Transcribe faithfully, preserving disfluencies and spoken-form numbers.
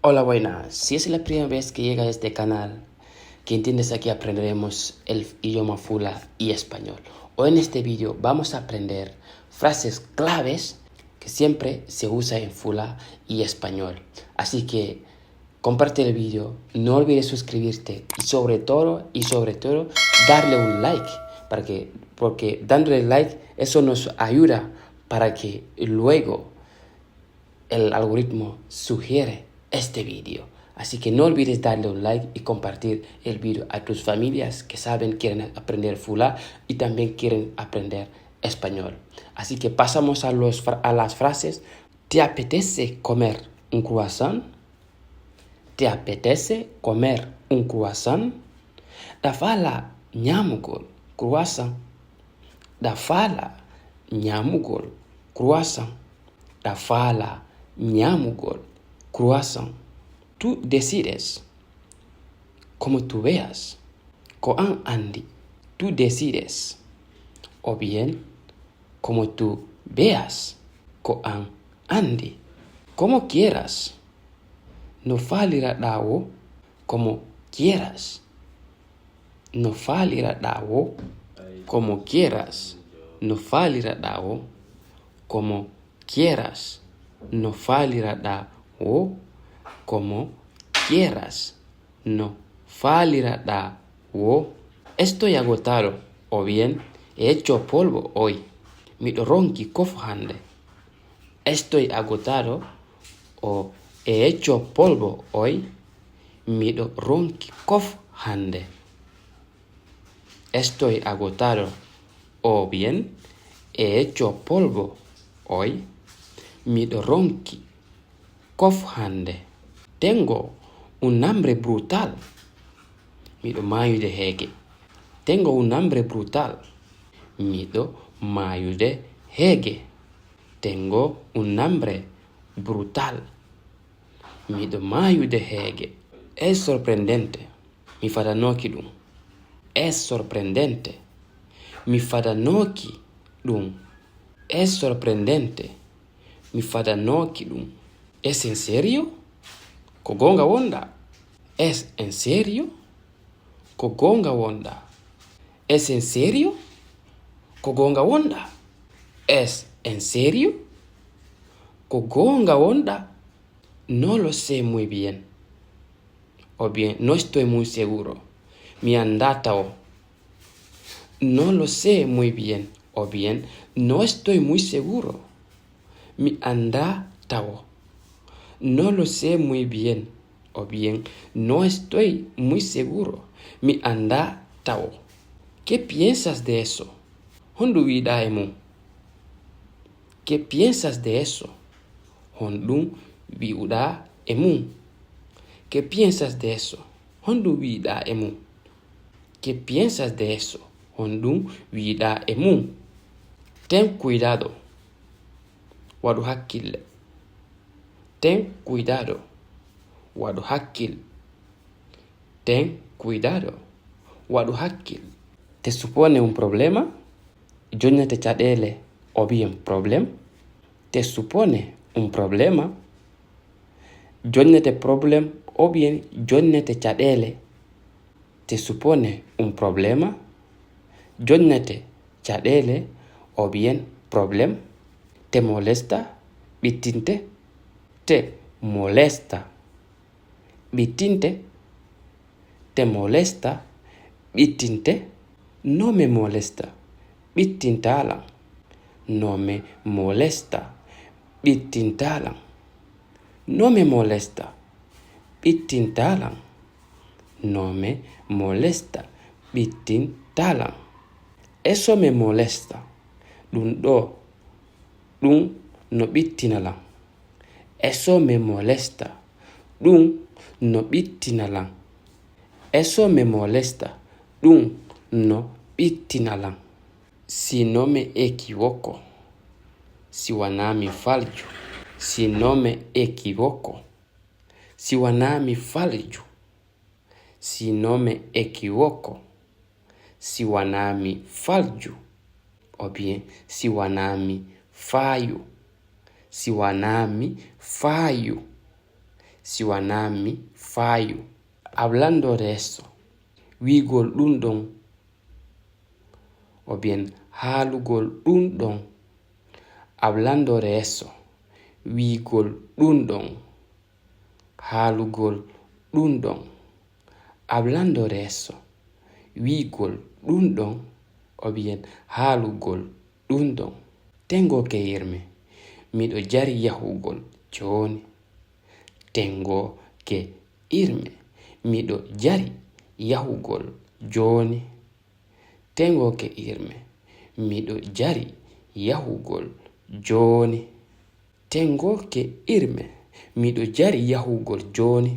Hola, buenas. Si es la primera vez que llegas a este canal, que entiendes, aquí aprenderemos el idioma Fula y español. Hoy en este vídeo vamos a aprender frases claves que siempre se usa en Fula y español. Así que comparte el vídeo, no olvides suscribirte y sobre todo, y sobre todo, darle un like, para que, porque dándole like eso nos ayuda para que luego el algoritmo sugiere este vídeo. Así que no olvides darle un like y compartir el vídeo a tus familias que saben quieren aprender Fula y también quieren aprender español. Así que pasamos a, los fra- a las frases. ¿Te apetece comer un croissant? ¿Te apetece comer un croissant? Ɗa faalaa ñaamugol croissant? Ɗa faalaa ñaamugol croissant? Ɗa faalaa ñaamugol croissant? Tú decides. Como tú veas. Ko an anndi. Tú decides. O bien, como tú veas. Ko an anndi. Como quieras. No faaliraɗaa woo. Como quieras. No faaliraɗaa woo. Como quieras. No faaliraɗaa woo. Como quieras. No faaliraɗaa woo. Como quieras. No faaliraɗaa woo. Estoy agotado. O bien, he hecho polvo hoy. Miɗo ronki kof hannde. Estoy agotado o he hecho polvo hoy. Miɗo ronki kof hannde. Estoy agotado o bien he hecho polvo hoy. Miɗo ronki kof hannde. Tengo un hambre brutal. Miɗo maayude heege. Tengo un hambre brutal. Miɗo maayude heege. Tengo un hambre brutal. Miɗo maayude heege. Es sorprendente. Mi fadanooki ɗum. Es sorprendente. Mi fadanooki ɗum. Es sorprendente. Mi fadanooki ɗum. ¿Es en serio? Ko goonga wonɗaa? ¿Es en serio? Ko goonga wonɗaa? ¿Es en serio? Ko goonga wonɗaa? ¿Es en serio? Ko goonga wonɗaa? No lo sé muy bien. O bien, no estoy muy seguro. Mi anndaa tawo. No lo sé muy bien. O bien, no estoy muy seguro. Mi anndaa tawo. No lo sé muy bien. O bien, no estoy muy seguro. Mi anndaa tawo. ¿Qué piensas de eso? Honɗum wi'uɗaa e mum? ¿Qué piensas de eso? Honɗum wi'uɗaa e mum? ¿Qué piensas de eso? Honɗum wi'uɗaa e mum? ¿Qué piensas de eso? Honɗum wi'uɗaa e mum? Ten cuidado. Waɗu hakkille. Ten cuidado. Waɗu hakkil. Ten cuidado. Waɗu hakkil. ¿Te supone un problema? Jonnete caɗeele o bien problème. ¿Te supone un problema? Jonnete problème o bien jonnete caɗeele. ¿Te supone un problema? Jonnete caɗeele o bien problème. ¿Te molesta? Ɓittinte. ¿Te molesta? Ɓittinte. ¿Te molesta? Ɓittinte. No me molesta. Ɓittintaa lan. No me molesta. Ɓittintaa lan. No me molesta. Ɓittintaa lan. No me molesta. Ɓittintaa lan. Eso me molesta. Ɗum ɗoo, ɗum no ɓittina lan. Eso me molesta. Ɗum no ɓittina lan. Eso me molesta. Ɗum no ɓittina lan. Si no me equivoco. Si wanaa mi falju. Si no me equivoco. Si wanaa mi falju. Si no me equivoco. Si wanaa mi falju. O bien, si wanaa mi faayu. Si wanaa mi faayu. Si wanaa mi faayu. Hablando de eso. Wi'ugol ɗun ɗon. Obiyen haalugol ɗun ɗon. Hablando de eso. Wi'ugol ɗun ɗon. Haalugol ɗun ɗon. Hablando de eso. Wi'ugol ɗun ɗon. Obiyen haalugol ɗun ɗon. Tengo que irme. Miɗo jari yahugol jooni. Tengo que irme. Miɗo jari yahugol jooni. Tengo que irme. Miɗo jari yahugol jooni. Tengo que irme. Miɗo jari yahugol jooni.